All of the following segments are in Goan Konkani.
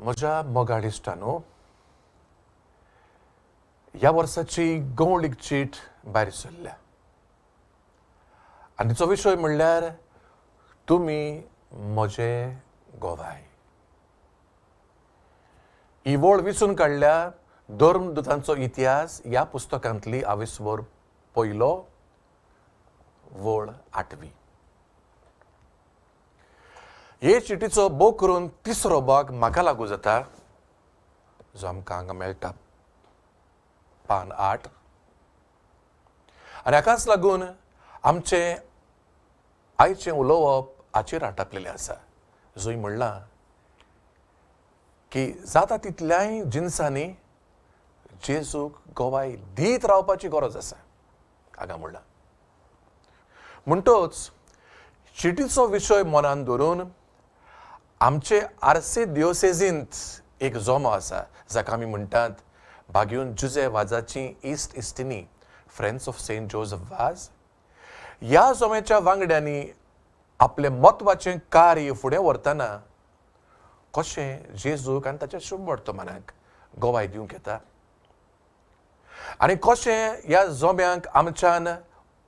म्हज्या मोगाळ इश्टानो, ह्या वर्साची गवळीक चीट भायर सरल्या आनी तिचो विशय म्हणल्यार तुमी म्हजे गोवाय. ही वळ विचून काडल्या धर्मदुतांचो इतिहास ह्या पुस्तकांतली आविस्वर पयलो, वळ आठवी. हे चिटीचो भोव करून तिसरो भाग म्हाका लागू जाता, जो आमकां हांगा मेळटा पान 8. आनी हाकाच लागून आमचें आयचें उलोवप हाचेर आटापलेलें आसा, जंय म्हणलां की जाता तितल्याय जिनसांनी जेजूक गवाय दीत रावपाची गरज आसा हांगा म्हणलां. म्हणटच चिटीचो विशय मनान धरून आमचे आरसे दियोसेजींत एक जमो आसा, जाका आमी म्हणटात भाग्यून जुजे वाजाची इस्ट इस्टिनी, फ्रेंड्स ऑफ सेंट जोजफ वाज. ह्या जम्याच्या वांगड्यांनी आपलें म्हत्वाचें कार्य फुडें व्हरतना कशें जेजूक आनी ताच्या शुभ वर्तमानाक गवाय दिवंक येता आनी कशें ह्या जोम्यांक आमच्यान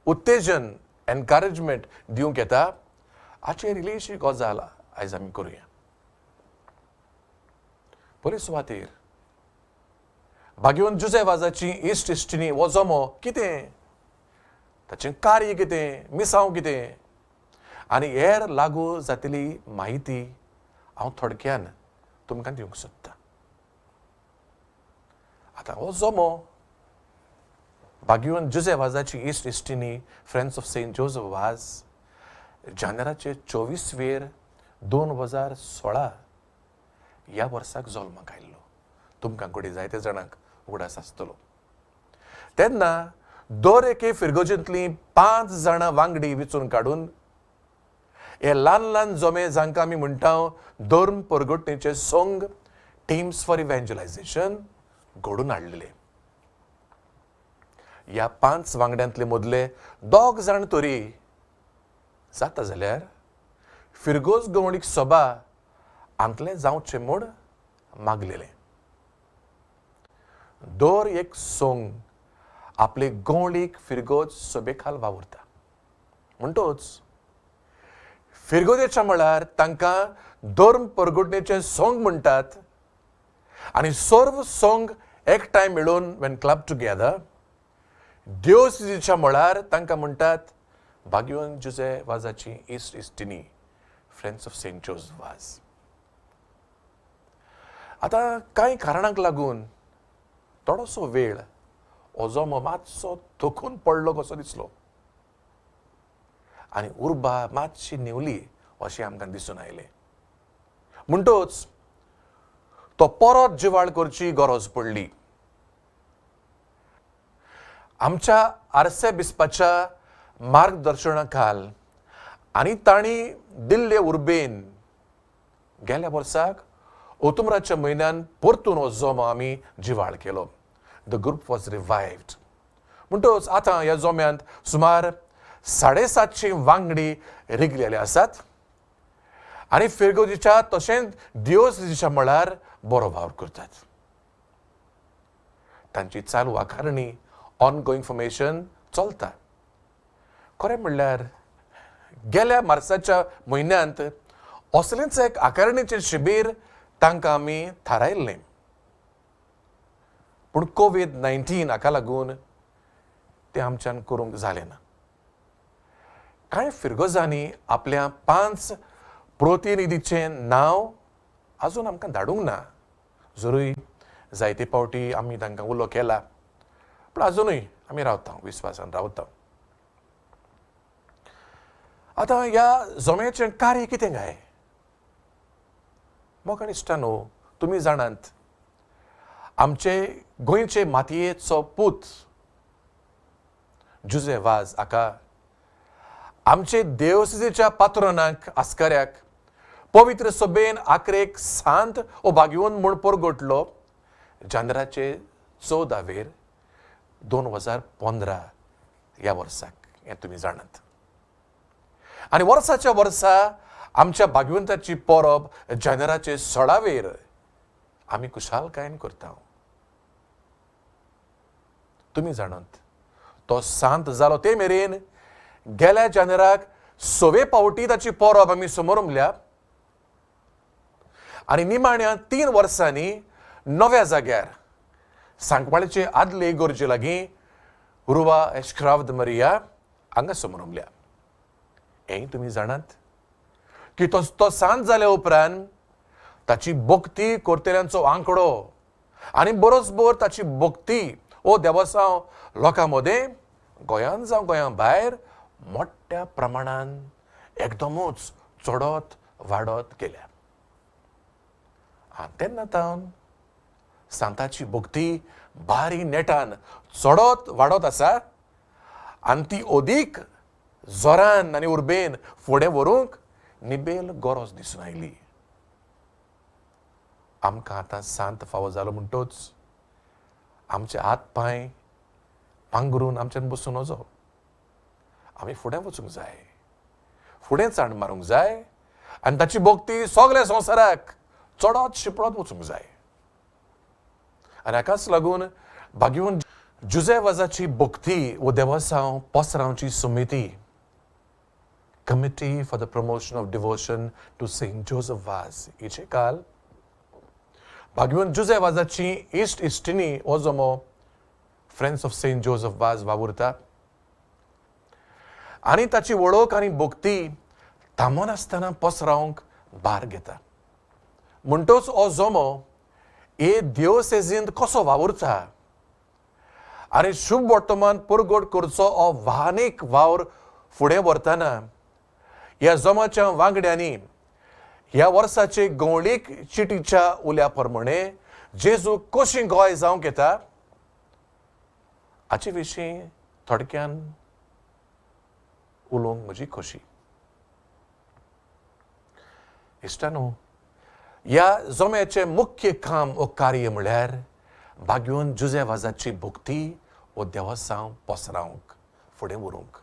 उत्तेजन, एनकरेजमेंट दिवंक येता, हाचेर इल्लीशी गजाल आयज आमी करुया. पयले सुवातेर भाग्यवंत जुजे वाजाची इश्ट इश्टिनी हो जमो कितें, ताचें कार्य कितें, मिसांव कितें आनी हेर लागू जातली म्हायती हांव थोडक्यान तुमकां दिवंक सोदतां. आतां हो जमो भाग्यवंत जुजे वाजाची इश्ट इश्टिनी, फ्रेंड्स ऑफ सेंट जोजफ वाज, जानेराचे 24वेर 2016 ह्या वर्साक जल्माक आयिल्लो. तुमकां घडये जायते जाणांक उगडास आसतलो. तेन्ना दर एके फिरगोजेंतलीं 5 जाणां वांगडी विचून काडून हे ल्हान ल्हान जमे, जांकां आमी म्हणटा धर्म परगटणेचे संघ, टिम्स फॉर इव्हँजलायझेशन, घडून हाडलेले. ह्या 5 वांगड्यांतले मदले 2 जाण तरी जाता जाल्यार फिरगोज गवळीक सभा आंतले जावचें म्हूण मागलेलें. दर एक सोंग आपले गवळीक फिरगोज सभे खाल वावुरता. म्हणटोच फिरगोजेच्या मळार तांकां धर्म परगटणेचें सोंग म्हणटात आनी सर्व सोंग एकठांय मेळून, वेन क्लब टुगेदर, दियोसिजीच्या मळार तांकां म्हणटात भाग्यवंत जुजे वाजाची इश्ट इश्टिनी, फ्रेंड्स ऑफ सेंट जोज वाज. आतां कांय कारणांक लागून थोडोसो वेळ हो जमो मातसो थकून पडलो कसो दिसलो आनी उर्बा मातशी न्हिवली अशें आमकां दिसून आयलें. म्हणटच तो परत जिवाळ करची गरज पडली. आमच्या आरसे बिस्पाच्या मार्गदर्शना खाल आनी तांणी दिल्ले उर्बेन गेल्या वर्साक ओतुमराच्या म्हयन्यान परतून हो जमो आमी जिवाळ केलो. The group was revived. म्हणटच आतां ह्या जोम्यांत सुमार 750 वांगडी रिगलेले आसात आनी फिरगोजीच्या तशेंच दियोसीच्या मळार बरो वावर करतात. तांची चालू आकारणी, ऑनगोईंग फॉर्मेशन चलता. खरें म्हणल्यार गेल्या मार्साच्या म्हयन्यांत असलेंच एक आकारणीचें शिबीर तांकां आमी थारायल्लें, पूण कोवीड-19 हाका लागून तें आमच्यान करूंक जालें ना. कांय फिरगोजांनी आपल्या 5 प्रतिनिधीचें नांव अजून आमकां धाडूंक ना. जरूय जायते फावटी आमी तांकां उलो केला, पूण अजुनूय आमी रावता, विस्वासान रावता. आतां ह्या जम्याचें कार्य कितें काय? मोगाळ इश्टानो, तुमी जाणात, आमचे गोंयचे मातयेचो पूत जुजे वाज हाका आमचे देवसिजेच्या पात्रणाक आस्कऱ्याक पवित्र सभेन आकरेक सांत ओ भाग्यवंत म्हूण परगटलो जानेराचे 14वेर 2015 ह्या वर्साक, हें तुमी जाणात. आनी वर्साच्या वर्सा आमच्या भाग्यवंताची परब जानेराचे 16वेर आमी खुशालकायेन करता. तुमी जाणात तो सांत जालो ते मेरेन गेल्या जानेराक 6वे पावटी ताची परब आमी समोरमल्या आनी निमाण्या 3 वर्सांनी नव्या जाग्यार सांकवाळेचे आदले इगर्जे लागीं रुवा एश्क्रावद मरिया हांगा समोरमल्या. हेंय तुमी जाणात की तो सांत जाल्या उपरांत ताची भक्ती करतल्यांचो आंकडो आनी बरोच ताची भक्ती ओ देवसांव लोकां मदें गोंयांत जावं गोंया भायर मोठ्या प्रमाणान एकदमूच चडत वाडत गेल्या. आनी तेन्ना तावन सांताची भक्ती भारी नेटान चडत वाडत आसा आनी ती अदीक जोरान आनी उर्बेन फुडें व्हरूंक निबेल गरज दिसून आयली. आमकां आतां सांत फावो जालो म्हणटोच आमचे हात पांय पांगरून आमच्यान बसून वचो, आमी फुडें वचूंक जाय, फुडें चांड मारूंक जाय आनी ताची भक्ती सगल्या संवसाराक चडत शिंपडत वचूंक जाय. आनी हाकाच लागून भाग्यवंत जुझे वाजाची भक्ती वो देवसांव पसरावची समिती, Committee for the Promotion of Devotion to Saint Joseph Vaz, हिचे काल भाग्यवंत जुझे वाजाची इश्ट इश्टिनी हो जमो Friends of Saint Joseph Vaz वावुरता आनी ताची वळख आनी भक्ती थांबनासतना पसरावंक भार घेता. म्हणटोच हो जमो हे दियोसेजींत कसो वावुरता आनी शुभ वर्तमान परगट करचो हो वाहनीक वावर फुडें व्हरतना ह्या जमाच्या वांगड्यांनी ह्या वर्साचे गवळीक चिटीच्या उल्या प्रमाणे जेजू कशी गोंय जावंक येता हाचे विशीं थोडक्यान उलोवंक म्हजी खोशी. इश्टानो, ह्या जम्याचें मुख्य काम वो कार्य म्हळ्यार भाग्यवंत जुझे वाजाची भक्ती वो देवसांव पसरावंक फुडें व्हरूंक.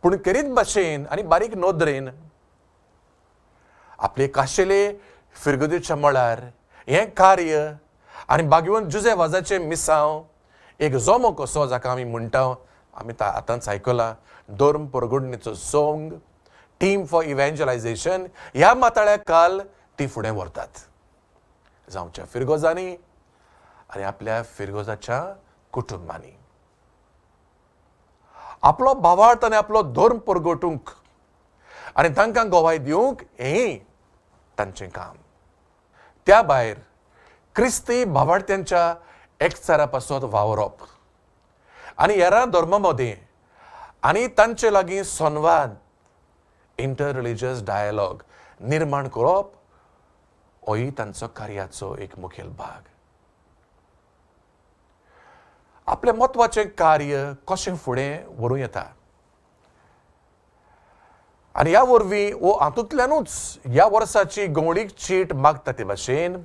पूण करीत भाशेन आनी बारीक नदरेन आपले काशेले फिरगुदीच्या मळार हें कार्य आनी भाग्यवंत जुझे वाजाचें मिसांव एक जमो कसो जाका आमी म्हणटा, आमी आतांच आयकलां, धर्म परगडणेचो सोंग, टीम फॉर इव्हेंजलायझेशन ह्या माताळ्या काल ती फुडें व्हरतात जावच्या फिरगोजांनी आनी आपल्या फिरगोजाच्या कुटुंबांनी. आपलो भावार्थ आनी आपलो धर्म परगटूंक आनी तांकां गवाय दिवंक हेंय तांचें काम. त्या भायर क्रिस्ती भावार्थ्यांच्या एकचारा पासत वावरप आनी हेरां धर्मा मदीं आनी तांचे लागीं संवाद, इंटर रिलिजियस डायलॉग निर्माण करप होय तांचो कार्याचो एक मुखेल भाग. आपलें म्हत्वाचें कार्य कशें फुडें व्हरूं येता आनी ह्या वरवीं वो हातूंतल्यानूच ह्या वर्साची गवळीक चीट मागता ते भाशेन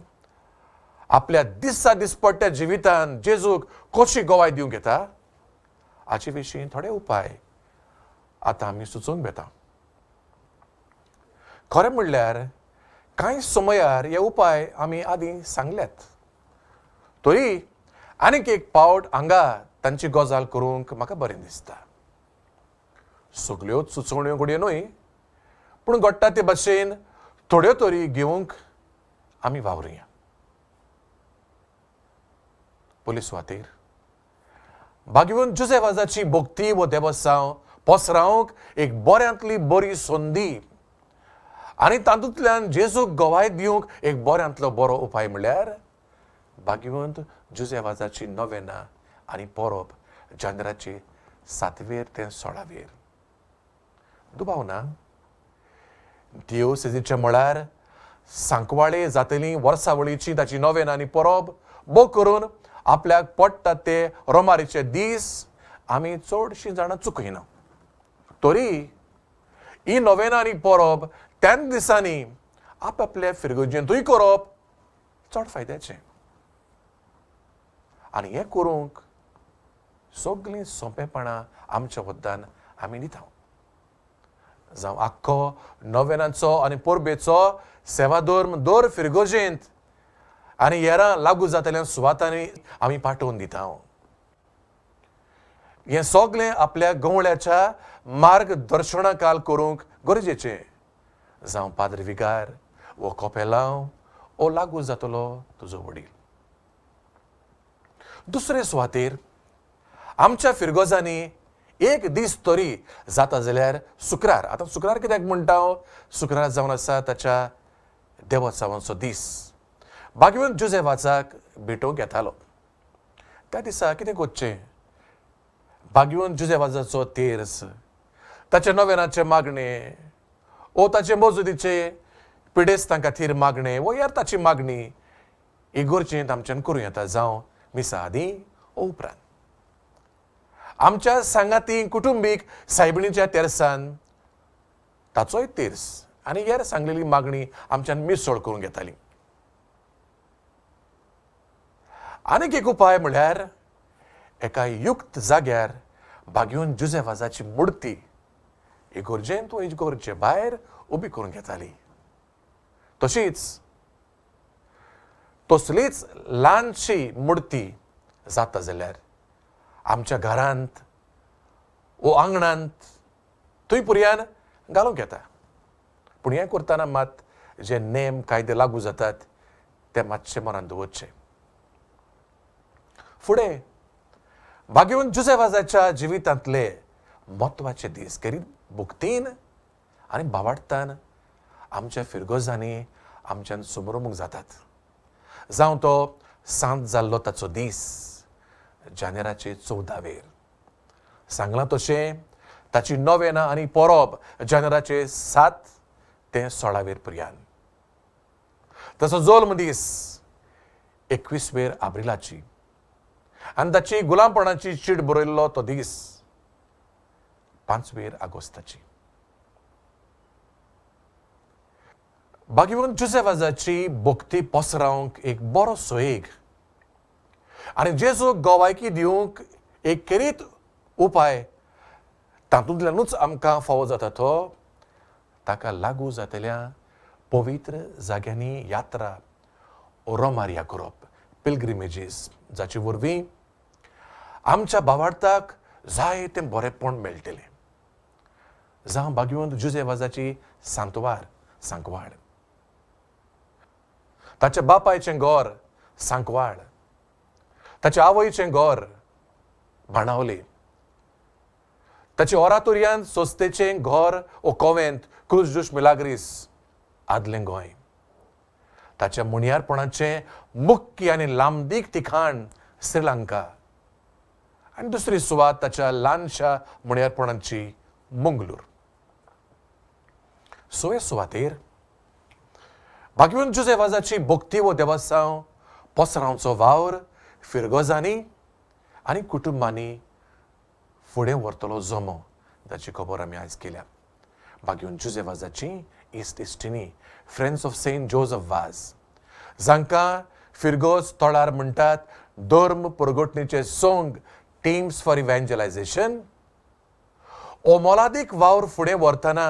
आपल्या दिसा दिसपट्ट्या जिवितान जेजूक कशी गवाय दिवंक येता हाचे विशीं थोडे उपाय आतां आमी सुचोवंक येता. खरें म्हणल्यार कांय समयार हे उपाय आमी आदीं सांगल्यात, तरी आनीक एक पावट हांगा तांची गजाल करूंक म्हाका बरें दिसता. सगल्योच सुचोवण्यो घडये न्हय, पूण घडटा ते भाशेन थोड्यो तरी घेवंक आमी वावरुया. पयले सुवातेर भाग्यवंत जुझे वाजाची भक्ती वो देवसांव पसरावंक एक बऱ्यांतली बरी संदी आनी तातूंतल्यान जेजूक गवाय दिवंक एक बऱ्यांतलो बरो उपाय म्हळ्यार भाग्यवंत जुझे वाजाची नवेना आनी परब जानेराचे 7वेर ते 16वेर. दुबाव ना, दियोसेजीच्या मळार सांकवाळे जातली वर्सावळीची ताची नवेना आनी परब बो करून आपल्याक पडटा ते रोमारीचे दीस आमी चडशीं जाणां चुकयना. तरी ही नवेना आनी परब त्याच दिसांनी आपआपल्या फिरगर्जेंतूय करप चड फायद्याचें आनी हें करूंक सगळीं सोंपेपणां आमच्या वद्दान आमी दिता. जावं आख्खो नवेनाचो आनी परबेचो सेवाधर्म दर फिरगर्जेंत आनी हेरां लागू जातल्या सुवातांनी आमी पाठोवन दिता. हें सगळें आपल्या गवळ्याच्या मार्गदर्शनाकाल करूंक गरजेचें. जावं पाद्र विगार वो कोपेलांव वो लागू जातलो तुजो वडील. दुसरे सुवातेर आमच्या फिरगोजांनी एक दीस तरी जाता जाल्यार शुक्रार. आतां शुक्रार कित्याक म्हणटा हांव? शुक्रार जावन आसा ताच्या देवोत्सवाचो दीस. बागेवन जुजे वाजाक भेटोवंक येतालो. त्या दिसा कितें करचें? बागेवन जुजे वाजाचो तेर्स, ताचे नवेनाचें मागणें वो ताचे मजुदीचे पिडेस्तां खातीर मागणें वो यार ताची मागणी इगोर्जेंत आमच्यान करूं येता, जावं मिसा आदीं वो उपरांत. आमच्या सांगाती कुटुंबीक सायबिणीच्या तेर्सान ताचोय तेर्स आनी हेर सांगलेली मागणी आमच्यान मिसळ करूंक येताली. आनीक एक उपाय म्हळ्यार एका युक्त जाग्यार बागेवन जुजे वाजाची मुर्ती इगोर्जेंत वा इगोर्जे भायर उबी करूंक येताली. तशीच तसलीच ल्हानशी मुर्ती जाता जाल्यार आमच्या घरांत वो आंगणांत थंय पुरयान घालूंक येता. पूण हें करतना मात जे नेम कायदे लागू जातात ते मातशे मनांत दवरचे. फुडें बागेवन जुजे वाजाच्या जिवितांतले म्हत्वाचे दीस करीत भुक्तीन आनी भावार्थान आमच्या फिरगोजांनी आमच्यान समरमूख जातात. जावं तो सांत जाल्लो ताचो दीस जानेराचे 14वेर सांगलां तशें ताची नवेना आनी परब जानेराचे 7 ते 16वेर पर्यंत. ताचो जल्म दीस 21वेर आब्रिलाची आनी ताची गुलामपणाची चीट बरयल्लो तो दीस 5वेर आगोस्ताची. बागेवन जुजे वाजाची भक्ती पसरावंक एक बरो सोयेग आनी जेजू गवायकी दिवंक एक खेरीत उपाय तातूंतल्यानूच आमकां फावो जाता तो ताका लागू जातल्या पवित्र जाग्यांनी यात्रा रोमारिया करप, पिलग्रिमेजीस, जाचे वरवीं आमच्या भावार्थाक जाय तें बरेंपण मेळटलें. जावं बागेवन जुजे वाजाची सांतवार सांकवाळ, ताच्या बापायचें घर सांकवाळ, ताच्या आवयचें घर बाणावले, ताचे ओरातोरियान संस्थेचें घर ओ कोवेंत क्रूज जुश मिलाग्रीस आदलें गोंय, ताच्या मुणयारपणाचें मुख्य आनी लांबदीक ठिकाण श्रीलंका आनी दुसरी सुवात ताच्या ल्हानशा मुणयारपणाची मंगलूर. सोय सुवातेर बागेवन जुजे वाजाची भक्ती वो देवस्तांव पसरावचो वावर फिरगोजांनी आनी कुटुंबांनी फुडें व्हरतलो जमो ताची खबर आमी आयज केल्या. बागेवन जुजे वाजाची इस्ट इस्टिनी friends of Saint Joseph Vaz, जांकां फिरगोज तोळार म्हणटात धर्म परगटणीचे सोंग टीम्स फॉर इव्हँजलायझेशन, ओ मोलादीक वावर फुडें व्हरतना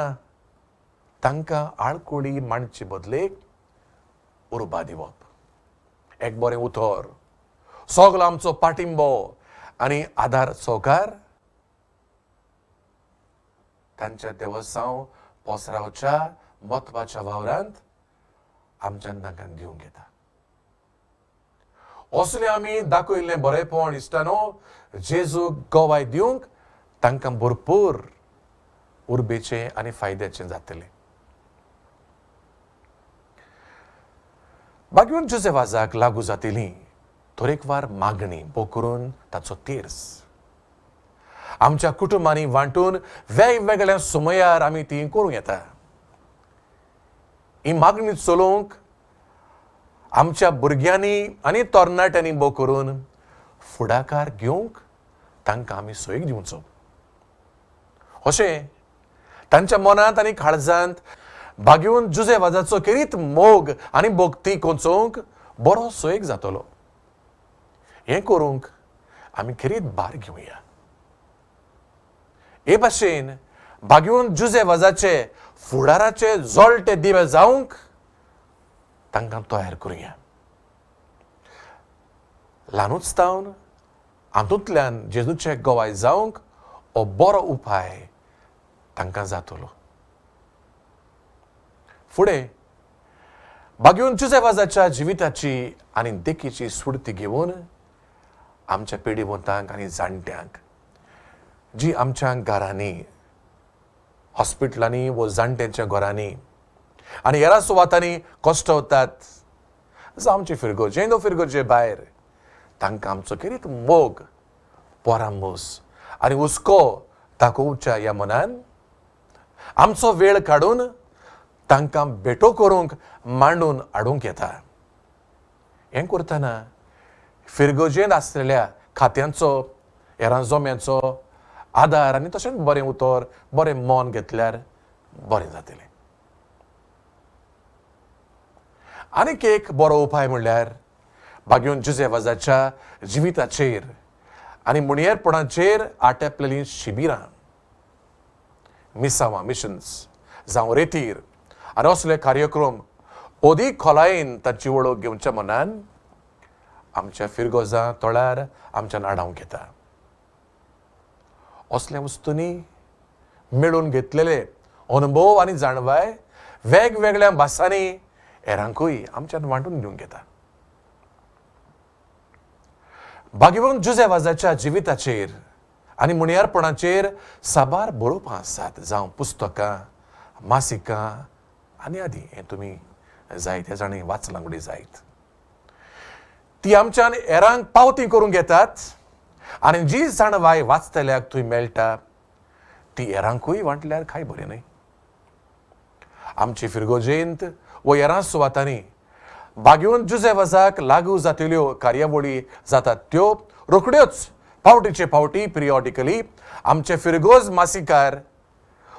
तांकां आळकुळी मांडचे बदलेक उर्बा दिवप, एक बरें उतर, सगलो आमचो पाटिंबो आनी आदार सहकार तांच्या देवस्तांव पसरावच्या म्हत्वाच्या वावरांत आमच्यान तांकां दिवंक येता. असलें आमी दाखयल्लें बरेंपण इश्टानो जेजू गवाय दिवंक तांकां भरपूर उर्बेचें आनी फायद्याचें जातलें. बागेवन जुजे वाजाक लागू जातली तरेकवार मागणी भो करून ताचो तेर्स आमच्या कुटुंबांनी वांटून वेगवेगळ्या समयार आमी ती करूं येता. ही मागणी चलोवंक आमच्या भुरग्यांनी आनी तरणाट्यांनी भो करून फुडाकार घेवंक तांकां आमी सोयीक दिवचो. अशें तांच्या मनांत आनी काळजांत बागेवन जुजे वाजाचो खेरीत मोग आनी भक्ती कोंचोवंक बरो सोयीक जातलो. हें करूंक आमी खेरीत भार घेवया. हे भाशेन बागेवन जुजे वाजाचे फुडाराचे जळटे दिवे जावंक तांकां तयार करुया. ल्हानूच तावन हातूंतल्यान जेजूचे गवाय जावंक हो बरो उपाय तांकां जातलो. फुडें भाग्यवंत जुझे वाजाच्या जिविताची आनी देखीची स्फूर्ती घेवन आमच्या पिडिवंतांक आनी जाणट्यांक जी आमच्या घरांनी, हॉस्पिटलांनी वो जाणट्यांच्या घरांनी आनी हेर सुवातांनी कश्टवतात, जावं आमचे फिरगोजे नो फिरगोजे भायर, तांकां आमचो खेरीत मोग, परामोस आनी हुस्को दाखोवच्या ह्या मनान आमचो वेळ काडून तांकां भेटो करूंक मांडून हाडूंक येता. हें करतना फिरगोजेंत आसलेल्या खात्यांचो, हेरां जोम्यांचो आदार आनी तशेंच बरें उतर, बरें मन घेतल्यार बरें जातलें. आनीक एक बरो उपाय म्हणल्यार भाग्यवंत जुझे वाजाच्या जिविताचेर आनी मुणयेरपणाचेर आटेपलेलीं शिबिरां, मिसावां, मिशन्स जावं रेतीर आनी असले कार्यक्रम अदीक खोलायेन तांची वळख घेवच्या मनान आमच्या फिरगोजां तळार आमच्यान आडावंक येता. असल्या वस्तूंनी मेळून घेतलेले अनुभव आनी जाणवाय वेगवेगळ्या भासांनी हेरांकूय आमच्यान वांटून दिवंक येता. भाग्यवंत जुझे वाजाच्या जिविताचेर आनी मुणयारपणाचेर साबार बरोवपां आसात, जावं पुस्तकां, मासिकां आनी आदी. हें तुमी जायते जाणीं वाचलां घडये जायत. ती आमच्यान हेरांक पावती करूंक येतात आनी जी जाणवाय वाचतल्याक थंय मेळटा ती हेरांकूय वांटल्यार काय बरें न्हय. आमचे फिरगोजेंत वो हेरां सुवातांनी भाग्यवंत जुझे वाजाक लागू जातल्यो कार्यावळी जातात त्यो रोखड्योच फावटीचे फावटी पिरियॉडिकली आमचे फिरगोज मासिकार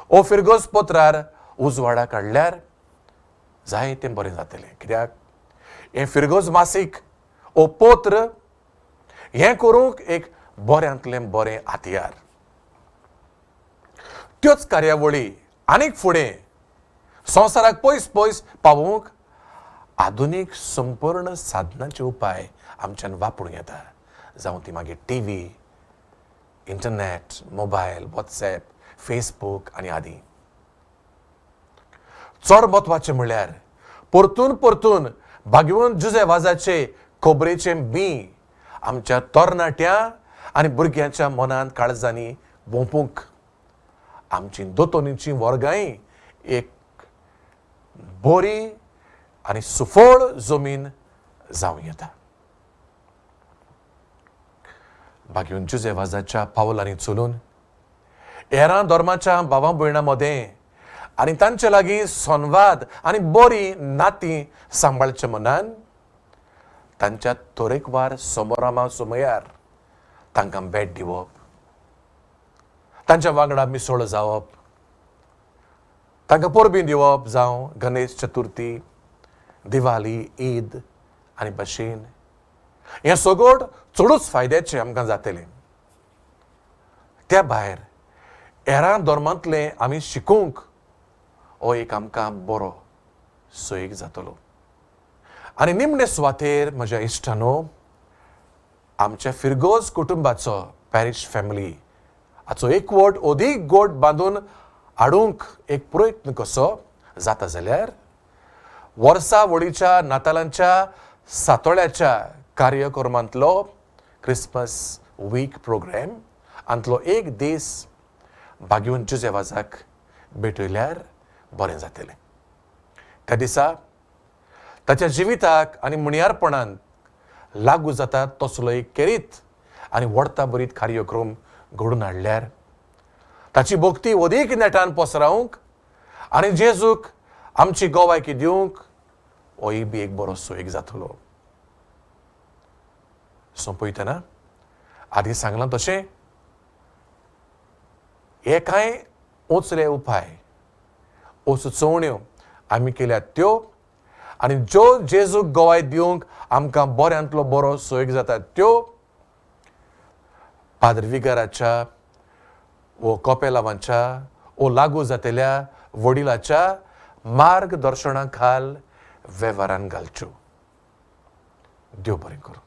ओ फिरगोज पत्रार उजवाडा काडल्यार जाय तें बरें जातलें. कित्याक हें फिरगोज मासीक ओ पत्र हें करूंक एक बऱ्यांतलें बरें हत्यार. त्योच कार्यावळी आनीक फुडें संवसाराक पयस पयस पावोवंक आधुनीक संपूर्ण साधनांचे उपाय आमच्यान वापरूंक येता, जावं ती मागीर T V, internet, mobile, WhatsApp, Facebook आनी आदी. चड म्हत्वाचें म्हणल्यार परतून परतून भाग्यवंत जुझे वाजाचे खबरेचें बीं आमच्या तरणाट्या आनी भुरग्यांच्या मनांत काळजांनी भोंपूंक आमची दोतोनीची वर्गांय एक बरी आनी सुफळ जमीन जावं येता. भाग्यवंत जुझे वाजाच्या पावलांनी चलून हेरां धर्माच्या भावा भयणां मदें आनी तांचे लागीं संवाद आनी बरी नातीं सांबाळच्या मनान तांच्या तरेकवार समोरामा समयार तांकां भेट दिवप, तांच्या वांगडा मिसळ जावप, तांकां परबीं दिवप, जावं गणेश चतुर्थी, दिवाली, ईद आनी भशेन हें सगळं चडूच फायद्याचें आमकां जातलें. त्या भायर हेरां धर्मांतलें आमी शिकूंक हो एक आमकां बरो सोयीक जातलो. आनी निमणे सुवातेर म्हज्या इश्टानो, आमच्या फिरगोज कुटुंबाचो पॅरिश फॅमिली हाचो एकवट अदीक गोट बांदून हाडूंक एक प्रयत्न कसो जाता जाल्यार वर्सा वळीच्या नातालांच्या सातोळ्याच्या कार्यक्रमांतलो क्रिसमस वीक प्रोग्राम हातलो एक दीस भाग्यवंत जुझे वाजाक भेटयल्यार बरें जातलें. त्या दिसा ताच्या जिविताक आनी मुणयारपणान लागू जाता तसलो एक खेरीत आनी व्हडता बरीत कार्यक्रम घडोवन हाडल्यार ताची भक्ती अदीक नेटान पसरावंक आनी जेजूक आमची गोवायकी दिवंक होय बी एक बरो सोयीक जातलो. सोंपयतना आदीं सांगलां तशें हे कांय उचले उपाय ओ सुचोवण्यो आमी केल्यात त्यो आनी ज्यो जेजूक गवाय दिवंक आमकां बऱ्यांतलो बरो सोयीक जाता त्यो पाद्र विगाराच्या वो कोपेलावांच्या वो लागू जातल्या वडिलाच्या मार्गदर्शना खाल वेव्हारान घालच्यो. देव बरें करूं.